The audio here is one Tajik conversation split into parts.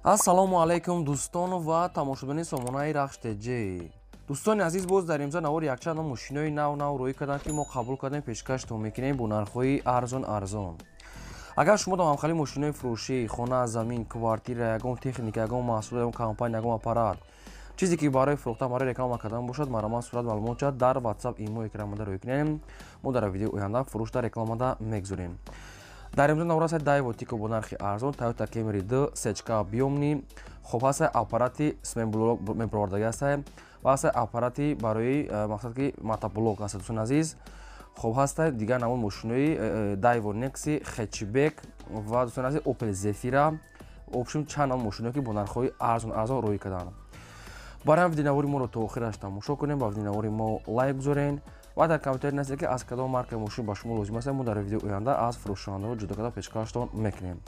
Ассалому алайкум, дӯстон ва тамошобинони сомонаи Рахш ТЖ. Дӯстони азиз, боз дар имза навори якчанд мошинои нав нав рӯй карданд, ки мо қабул кардем, пешкаштон мекунем бо нархҳои арзон арзон. Агар шумо дар ҳамхели мошинои фурӯшӣ, хона, замин, квартира, ягон техника, ягон маҳсул, ягон компания, ягон аппарат, чизе ки барои фурӯхтан, барои реклама кардан бошад, марҳамат, сурат, маълумот дар WhatsApp, имо, экранмада рӯй кунем. Мо дар видеои оянда фурӯшда, рекламада мегузорем. Дар имрӯз навор ҳастад Дайво Тико бо нархи арзон, Toyota Camry 2 сечка объёмный. Хоб, ҳаста аппарати цементблок мепровардагӣ ҳаста ва ҳаста аппарати барои мақсад ки мотоблок ҳаста, дӯстони азиз. Хоб, ҳаста дигар намуд мошинои Дайво Некси хэтчбек ва, дӯстони азиз, Opel Zafira. В общем, чанд намуд мошиное ки бо нархҳои арзон арзон рӯй карданд. Барои ҳам видеонавори моро то охираш тамошо кунем, ба видеонавори мо лайк гузорен ва дар комментарий нависед, ки аз кадом маркаи мошин ба шумо лозим аст. Мо дар видеои оянда аз фурӯшондаҳо ҷудо карда пешкаштон мекунем.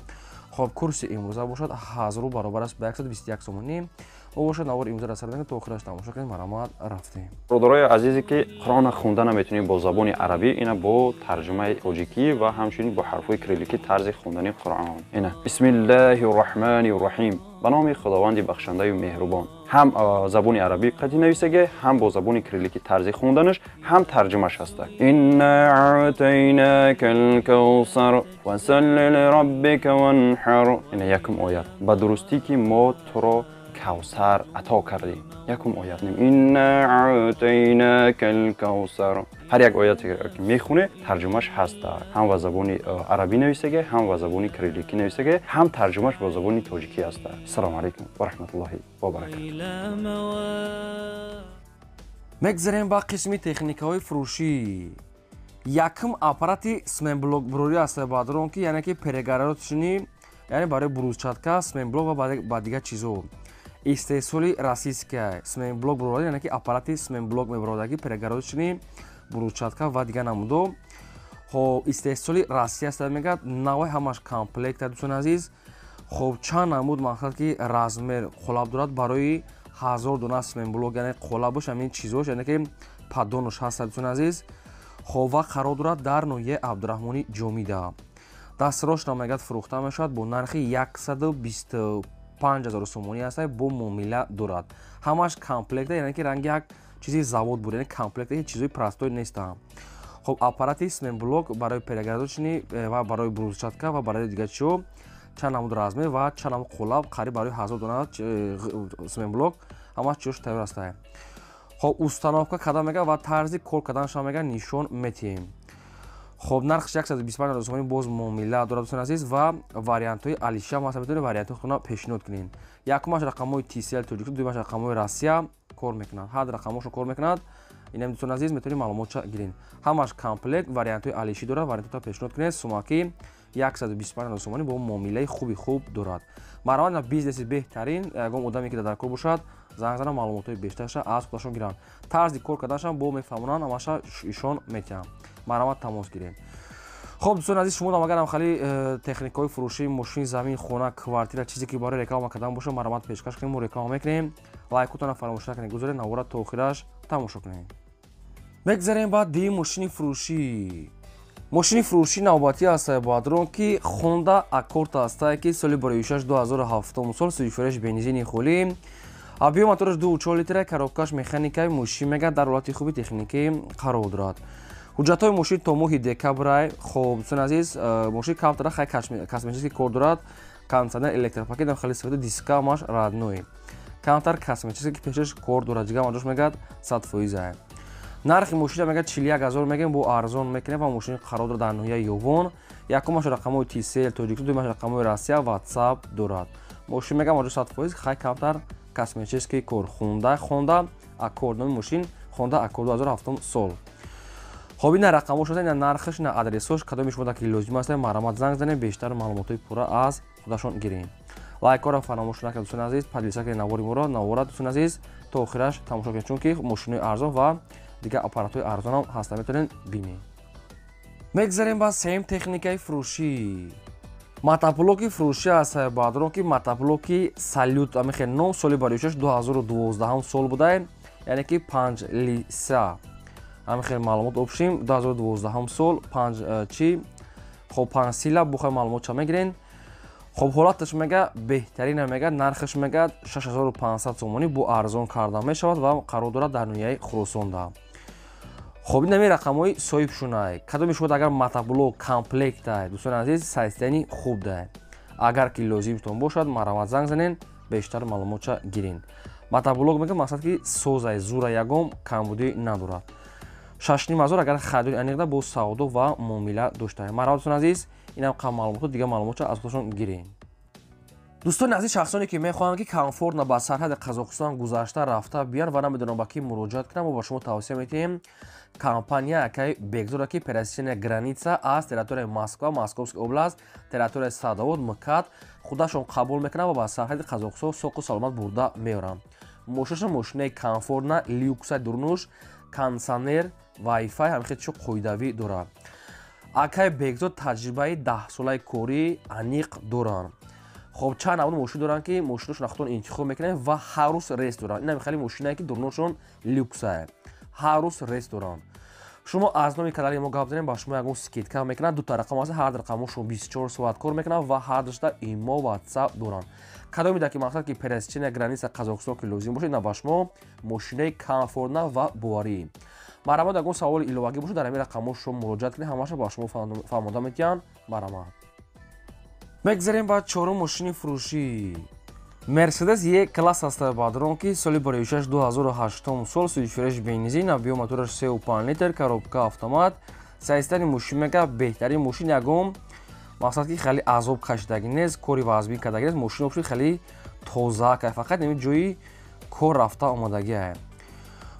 Хоб, курси имрӯза бошад 1000 рубл, баробар аст ба 121 сомонӣ. Мо бошад навори имрӯза сар мекунем, то охираш тамошо кунем. Марҳамат, рафтем. Бародарои азизе, ки Қуръона хонда наметунем бо забони арабӣ, ина бо тарҷумаи тоҷикӣ ва ҳамчунин бо ҳарфҳои кирилликӣ тарзи хондани Қуръон. Ина: Бисмиллаҳи рраҳмани рраҳим, ба номи Худованди бахшандаю меҳрубон. Ҳам забони арабӣ қатъи нависаге, ҳам бо забони кирилликӣ тарзи хонданаш, ҳам тарҷумаш ҳаста. Инна аътайнака лкавсар фасалли лираббика ванҳар. Ина якум оят: ба дурустӣ ки мо туро Кавсар ато кардем. Якум оят: инна аътайнака лкавсар. Ҳар як ояте ки мехоне, тарҷумаш ҳаста. Ҳам ба забони арабӣ нависаге, ҳам ба забони кирилликӣ нависаге, ҳам тарҷумаш бо забони тоҷикӣ ҳаста. Ассалому алайкум ва раҳматуллоҳи ва баракату. Мегзарем ба қисми техникаҳои фурӯшӣ. Якум аппарати цементблокбурорӣ аст, бадрон ки, яъне ки перегородочный, яъне барои брусчатка, цементблок ва ба дигар чизо. Истеҳсоли российская цементблок бурорӣ, яъне ки аппарати цементблок мебародаги, перегородочный, брусчатка ва дигар намудо. Хоб, истеҳсоли Россия аст, мегӯяд, навои ҳамаш комплекта, дӯстони азиз. Хоб, чанд намуд, мақсад ки размер қолаб дорад барои 1000 дона цементблок, яъне қолабош, ҳамин чизош, яъне ки поддонош ҳаста, дӯстони азиз. Хоб, ва қарор дорад дар ноҳияи Абдураҳмони Ҷомида. Дастрошна, мегӯяд, фурӯхта мешавад бо нархи 125 000 сомонӣ аста, бо муомила дорад. Ҳамаш комплекта, яъне ки ранги як чизи завод буд, яъне комплекта, ҳеҷ чизои простой нестам. Хоб, аппарати цементблок барои перегородочный ва барои брусчатка ва барои дигар чизо, чанд намуд размер ва чанд намуд қолаб, қариб барои 1000 дона цементблок ҳамаш чизош тайёр аста. Хоб, установка карда, мега, ва тарзи кор карданашро, мега, нишон метиҳем. Хоб, нархш 125 000 сомонӣ, боз муомила дорад, дӯстони азиз. Ва вариантҳои алиша ҳам ҳаста, метавонед вариантҳои худтона пешниҳод кунед. Якумаш рақамҳои Тисел Тоҷикистон, дуюмаш рақамҳои Россия кор мекунад, ҳар рақамҳошо кор мекунад. Инам, дӯстони азиз, метавонед маълумотша гиред. Ҳамаш комплект, вариантҳои алишӣ дорад, вариантҳоро пешниҳод кунед. Сумаки 125 000 сомонӣ, бо муомилаи хуби хуб дорад. Марҳамат, бизнеси беҳтарин. Ягон одаме ки дар кор бошад, занг зана, маълумотҳои бештарша аз худашон гиранд. Тарзи кор карданашам бо мефаҳмонанд, ҳамаша ишон метиҳанд. Марҳамат, тамос гирем. Хоб, дӯстони азиз, шумо агарам хали техникаҳои фурӯшии мошин, замин, хона, квартира, чизе ки барои реклама кардан бошад, марҳамат, пешкаш кунем, мо реклама мекунем. Лайкотона фаромӯш накунед, гузоред, навора то охираш тамошо кунед. Мегзарем ба дии мошини фурӯшӣ. Мошини фурӯшӣ навбатӣ аст, бадрон ки Хонда Аккорд ҳастае, ки соли бароишаш 2007 сол, сӯйфуреш бензини холӣ, объём мотораш 2,4 литра, коробкаш механикаи. Мошин, мега, дар ҳолати хуби техникӣ қарор дорад. Ҳуҷҷатҳои мошин то моҳи декабрай. Хоб, дӯстони азиз, мошин камтара хай косметический кор дорад: кондиционер, электропакет, хеле сифати диска ҳамаш родной, камтар косметический ки пешаш кор дорад, ҷигар маҷош, мегӯяд, 100%. Нархи мошина, мегӯяд, 41 000 мегӯем, бо арзон мекунем. Ва мошин қарор дорад дар ноҳияи Ёвон. Якумаш рақамҳои Тисел Тоҷикистон, дуюмаш рақамҳои Россия, Ватсап дорад. Мошин, мегӯям, маҷо 100%, хай камтар косметический кор. Хонда Аккорд, номи мошин Хонда Аккорд, 2007 сол. Хоб, ина рақамҳо шуда, ина нархаш, ина адресош. Кадоми шумо ки лозим аст, марҳамат, занг занед, бештар маълумотҳои пурра аз худашон гирем. Лайкҳоро фаромӯш накунед, дӯстони азиз, поделиться кунед навори моро. Навора, дӯстони азиз, то охираш тамошо кунед, чунки мошинои арзон ва дигар аппаратҳои арзонам ҳаста, метавонед бинед. Мегзарем ба сеюм техникаи фурӯшӣ. Мотоблоки фурӯшӣ аст, баъдрон ки мотоблоки Салют, амихе ном, соли бароишаш 2012 сол буда, яъне ки панҷ лиса, ҳамин маълумот. Общем, 2012 сол, панҷ чи, хоб, панҷ сила бухай, маълумот ча мегирен. Хоб ҳолаташ мега беҳтарина мега, нархаш мега 6500 сомонӣ бо арзон карда мешавад ва қарор дорад дар ноҳияи Хуросонда. Хоб ин ҳамин рақамҳои соҳибшунай. Кадоми шумо агар мотоблок комплектай, дӯстони азиз, состояние хуб дай. Агар ки лозимтон бошад, марҳамат занг занен, бештар маълумотша гирен. Мотоблок мега мақсад ки созай, зура ягом камбудӣ надорад. 6,5 ҳазор агар харидори аниқда бо савдо ва муомила дошта. Марҳамат дӯстони азиз, инам қам маълумотҳо, дигар маълумотша аз худашон гирен. Дӯстони азиз, шахсоне ки мехоҳанд ки комфортно ба сарҳади Қазоқистон гузашта рафта биёянд ва намедонанд ба кӣ муроҷиат кунанд, мо ба шумо тавсия медиҳем компания акай Бекзода, ки пересечения граница аз территорияи Москва, Московская область, территорияи Садовод, МКАД худашон қабул мекунанд ва ба сарҳади Қазоқистон соқу саломат бурда меоранд. Мошинашон мошинаи комфортна, люкса, дурнуш, кондитсионер, вайфай, ҳамин чизо қоидавӣ дорад. Акай Бекзод таҷрибаи 10-солаи корӣ аниқ доранд. Хоб чанд намуд мошин доранд, ки мошинашон худтон интихоб мекунед ва ҳар рӯз рейс доранд. Ин ҳами хеле мошинае ки дурношон люксае, ҳар рӯз рейс доранд. Шумо аз номи канали мо гап занем, ба шумо ягон скидка мекунанд. Дута рақам аст, ҳар рақамошон 24 соат кор мекунанд ва ҳар душта имо, ватсап доранд. Кадоме ки мақсад ки пересечения граница Қазоқистон ки лозим бошад, ина ба шумо мошинаи комфортна ва боварӣ. Марҳамат, ягон саволи иловагӣ бошад, дар ҳамин рақамҳо шумо муроҷиат кунед, ҳамаша ба шумо фаҳмонда медиҳанд. Марҳамат. Мегзарем ба чорум мошини фурӯшӣ. Мерседес Е класс аст бадрон, ки соли бароишаш 2008 сол, сӯзишвориш бензин, объём мотораш 3,5 литр, коробка автомат. Состояние мошин мега беҳтарин мошин, ягон мақсад ки хеле азоб кашидагӣ нест, кори вазбин кардагӣ нест, мошин обшуд хеле тоза кай, фақат ҳамин ҷои кор рафта омадагиа.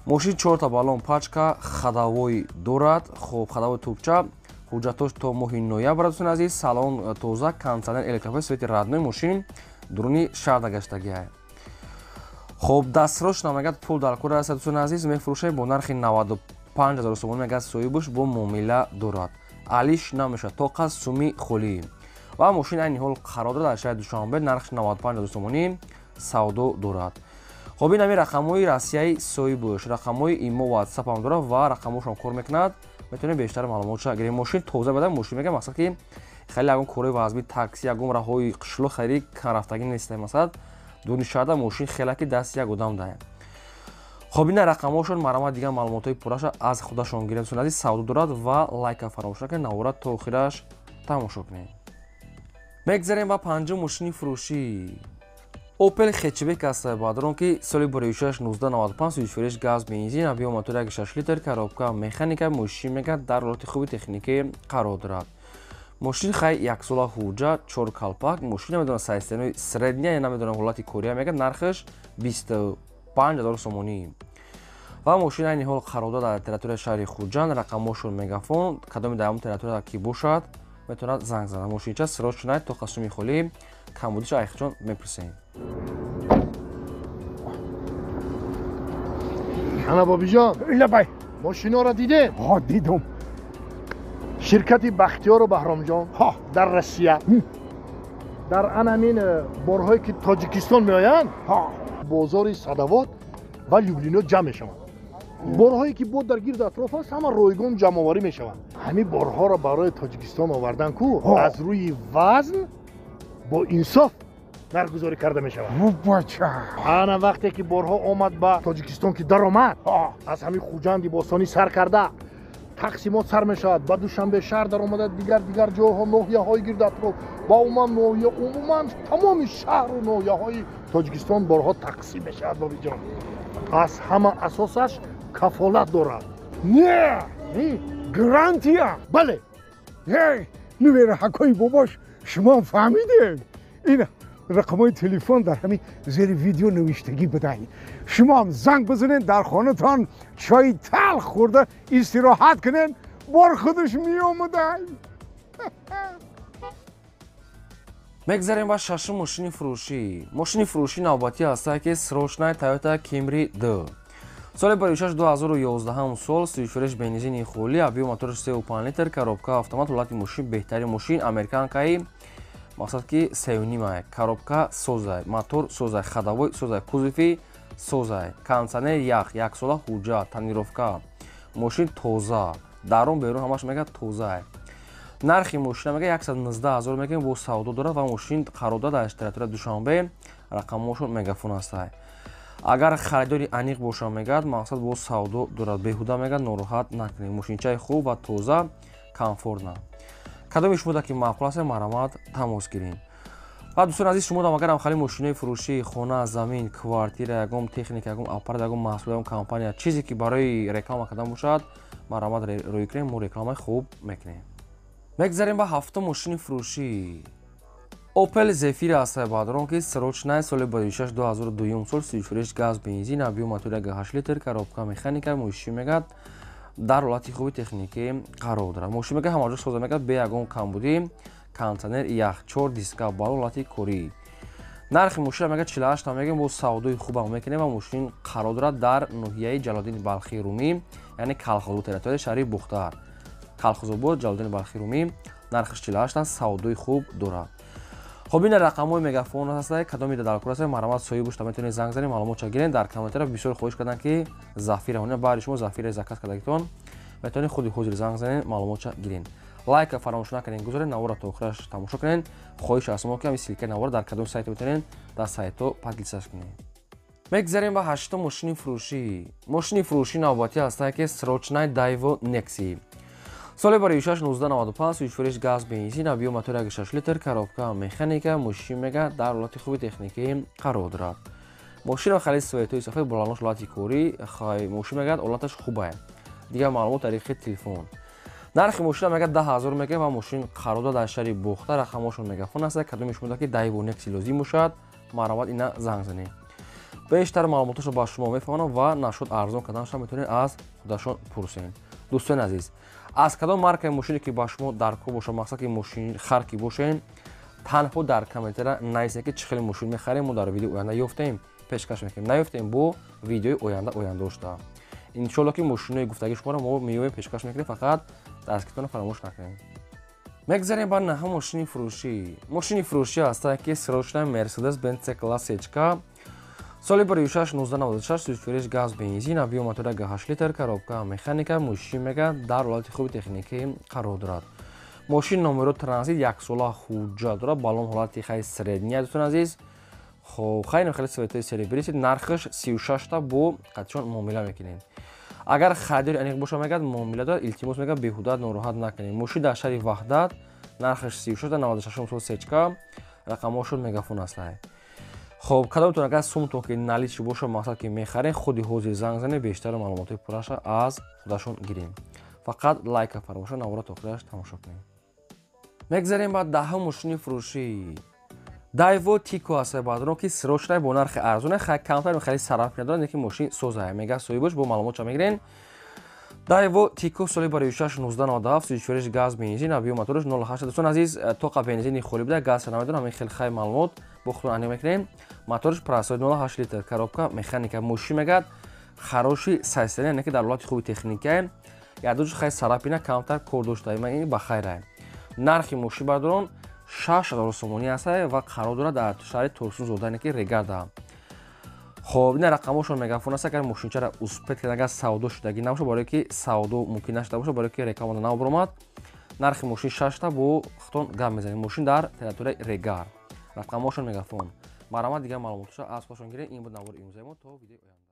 Мошин чорта баллон, пачка, ходовой дорад. Хоб ходовой тубча, ҳуҷҷатош то моҳи ноябр, дӯстони азиз, салон тоза, кондитсионер, электрофон, свети родной, мошин дуруни шаҳрда гаштагиа. Хоб дастрош намегад, пул дар кор аст, дӯстони азиз, мефурӯшад бо нархи 95 000 сомонӣ, мегад соҳибаш бо муомила дорад. Алиш намешавад, тоқа суми холӣ. Ва мошин айни ҳол қарор дорад дар шаҳри Душанбе, нархш 95 000 сомонӣ савдо дорад. Хоб ин ҳамин рақамҳои Россияи соҳибаш, рақамҳои имо, ватсап ҳам дорад ва рақамҳошон кор мекунад. Метавонед бештар маълумотша гирем. Мошин тоза бада, мошин мегам мақсад ки хеле ягон корҳои вазбӣ, такси, ягон роҳҳои қишлоқ хеле рафтагӣ нест, масалан дуни шаҳрда мошин хеле ки дасти як одам даҳем. Хоб ина рақамҳошон, марҳамат, дигар маълумотҳои пурраша аз худашон гирем. Дӯстони азиз, савдо дорад ва лайка фаромӯш накунед, навора то охираш тамошо кунед. Мегзарем ба панҷум мошини фурӯшӣ. Opel хэтчбек аст бадрон, ки соли бароишаш 1995, сӯзишвориш газ, бензин, объём мотор 1,6 литр, коробка механика. Мошин мега дар ҳолати хуби техникӣ қарор дорад. Мошин хай яксола ҳуҷҷат, чор калпак, мошин намедонам состояние средняя, я намедонам ҳолати кория, мега нархаш 25 000 сомонӣ. Ва мошин айни ҳол қарор дорад дар территорияи шаҳри Хуҷанд, рақамҳошон мегафон, кадоме дар ҳамон территория ки бошад, метавонад занг занад. Мошинча срочно то қасуми холӣ, камбудиша айхҷон мепурсем. Ана бобиҷон. Лабай. Мошиноро дидем? Ҳо, дидум. Ширкати Бахтиёру Баҳромҷон дар Россия дар ан ҳамин борҳое ки Тоҷикистон меоянд, бозори Садовод ва Люблино ҷамъ мешаванд. Борҳое ки бо дар гирду атроф аст, ҳама ройгон ҷамъоварӣ мешаванд. Ҳамин борҳоро барои Тоҷикистон овардан ку аз рӯи вазн бо инсоф нархгузорӣ карда мешавад. Бача. Ана вақте ки борҳо омад ба Тоҷикистон, ки даромад, аз ҳамин Хуҷанди бостонӣ сар карда тақсимот сар мешавад, ба Душанбе шаҳр даромада, дигар дигар ҷойҳо, ноҳияҳои гирду атроф ва умуман ноҳия, умуман тамоми шаҳру ноҳияҳои Тоҷикистон борҳо тақсим мешавад. Бобиҷон, аз ҳама асосаш кафолат дорад. Не, гарантия. Бале. Нувераҳакои бобош, шумо фаҳмидем, ин рақамҳои телефон дар ҳамин зери видео навиштагӣ будай. Шумоам занг бизанед, дар хонатон чойи талх хӯрда истироҳат кунед, бор худаш меомадай. Мегзарем ба шашум мошини фурӯшӣ. Мошини фурӯшӣ навбатӣ ҳастае ки срочная Toyota Camry 2, соли баришаш 2011 сол, сӯзишвориш бензини холӣ, объём мотораш 3,5 литр, коробка автомат, ҳолати мошин беҳтарин, мошин американкаи, мақсад ки сеюнимай, коробка созай, мотор созай, ходовой созай, кузови созай, кондитсионер, ях, яксола ҳуҷҷат, тонировка, мошин тоза, дарун берун ҳамаш мега тозай. Нархи мошина мега 119 000 мегӯем, бо савдо дорад ва мошин қарор дорад дар территорияи Душанбе, рақамҳошон мегафон ҳастанд. Агар харидори аниқ боша мегӯяд, мақсад бо савдо дорад, беҳуда мегӯяд нороҳат накунед. Мошинчаи хуб ва тоза, комфортна. Кадоми шумо ки маъқул аст, марҳамат тамос гиред. Ва дӯстони азиз, шумо агарам хали мошинои фурӯшӣ, хона, замин, квартира, ягон техника, ягон аппарат, ягон маҳсул, ягон компания, чизе ки барои реклама кардан бошад, марҳамат рӯй кунем, мо рекламаи хуб мекунем. Мегзарем ба ҳафтум мошини фурӯшӣ. Opel Zafira аст баъдрон ки срочная, соли 26 2002 сол, сӯзишвориш газ, бензин, объём мотор 8 литр, коробка механика. Мошин мегӯяд дар ҳолати хуби техникӣ қарор дорад. Мошин мегӯяд ҳамаҷо соза, мегӯяд бе ягон камбудӣ, кондитсионер, яхчор, диска, балон, ҳолати корӣ. Нархи мошина мегӯяд 48 мегӯем, бо савдои хубам мекунем ва мошин қарор дорад дар ноҳияи Ҷалолиддини Балхии Румӣ, яъне Калхозобод, территорияи шаҳри Бухтар. Калхозобод, Ҷалолиддини Балхии Румӣ, нархиш 48 аст, савдои хуб дорад. Хоб, ин рақамҳои мегафон ҳастанд, кадоми даркор аст, марҳамат соҳиб бошед, метавонед занг занед, маълумотша гиред. Дар комментария бисёр хоҳиш карданд, ки Зафира, ҳоня баъди шумо Зафира заказ кардагитон, метавонед худи ҳозир занг занед, маълумотша гиред. Лайка фаромӯш накунед, гузоред, навора то охираш тамошо кунед. Хоҳиш аз мо, ки ҳамин ссылка и навора дар кадом сайт метавонед, дар сайтҳо поделиться ш кунед. Мегзарем ба ҳаштум мошини фурӯшӣ. Мошини фурӯшӣ навбатӣ ҳастанд, ки срочная Daewoo Nexia, соли 26 1995, сӯзишвориш газ, бензин, объём мотор 6 литр, коробка механика. Мошин мега дар ҳолати хуби техникӣ қарор дорад. Мошина хеле цвет ҳои сафед, боланош ҳолати корӣ, мошин мегӯяд ҳолаташ хубае. Дигар маълумот тариқи телефон. Нархи мошина мегӯяд 10 000 мегӯяд ва мошин қарор дорад дар шаҳри Бохта, рақамҳошон мегафон аст. Кадоми шумо ки Daewoo Nexia лозим бошад, марҳамат ина занг занед. Бештар маълумоташро ба шумо мефаҳмонам ва нашуд арзон карданашро метавонед аз худашон пурсед. Дӯстони азиз, аз кадом маркаи мошине ки ба шумо даркор бошад, мақсад ки мошин хар ки бошед, танҳо дар комментария нависед, ки чӣ хеле мошин мехарем, мо дар видеои оянда ёфтем, пешкаш мекунем, наёфтем, бо видеои оянда ояндошта. Иншолло, ки мошинои гуфтагии шуморо мо меёем, пешкаш мекунем, фақат дастгиртонро фаромӯш накунем. Мегзарем ба наҳум мошини фурӯшӣ. Мошини фурӯшӣ ҳастанд, ки срочная Mercedes Benz C класс сечка, соли 26 1996, сӯзишвориш газ, бензин, объём мотор 8 литр, коробка механика. Мошин мега дар ҳолати хуби техникӣ қарор дорад. Мошин номеро транзит, яксола ҳуҷҷат дорад, балон ҳолати хай средний. Дӯстони азиз, хоб, хайр, хеле цвет ҳои серебристый. Нархаш 36-та, бо қатишон муомила мекунем. Агар харидори аниқ боша, мегӯяд муомила дорад. Илтимос, мегӯяд беҳуда нороҳат накунем. Мошин дар шаҳри Ваҳдат, нархаш 36-та, 96 сол, сечка, рақамҳошон мегафон ҳастанд. Хоб, кадомтон агар сумтон ки наличный боша, мақсад ки мехарем, худи ҳозир занг занед, бештари маълумотҳои пурраша аз худашон гирем. Фақат лайка фаромӯша, навора то охираш тамошо кунем. Мегзарем ба даҳум мошини фурӯшӣ. Daewoo Tico аст баъдрон, ки срочная, бо нархи арзоне, хай камтар хеле сараф надорад, лекин мошин соза, мега соҳибаш, бо маълумотша мегирен. Daewoo Tico, соли 26 1997, сӯзишвориш газ, бензин, объём мотораш 0,8. Дӯстони азиз, тоқа бензини холӣ буда, газ намедонам, ҳамин хел хай маълумот бо худтон аниқ мекунем. Мотораш простой, 0,8 литр, коробка механика. Мошин мегӯяд хороший состояние, яъне ки дар ҳолати хуби техникае, ядуш хай царапина, камтар кор дошта, ин ба хайрае. Нархи мошин, бардорон, 6000 сомонӣ аст ва қарор дорад дар шаҳри Турсунзода, яъне ки Регарда. Хоб, ина рақамҳошон мегафон аст. Агар мошинчаро успеть кард, агар савдо шудагӣ набошад, барое ки савдо мумкин нашуда бошад, барое ки рекламада набаромад, нархи мошин шашта, бо худтон гап мезанем. Мошин дар территорияи Регар, рақамҳошон мегафон. Марҳамат, дигар маълумотҳоша аз худшон гиред. Ин буд навори имрӯзаи мо. То видеои оянда.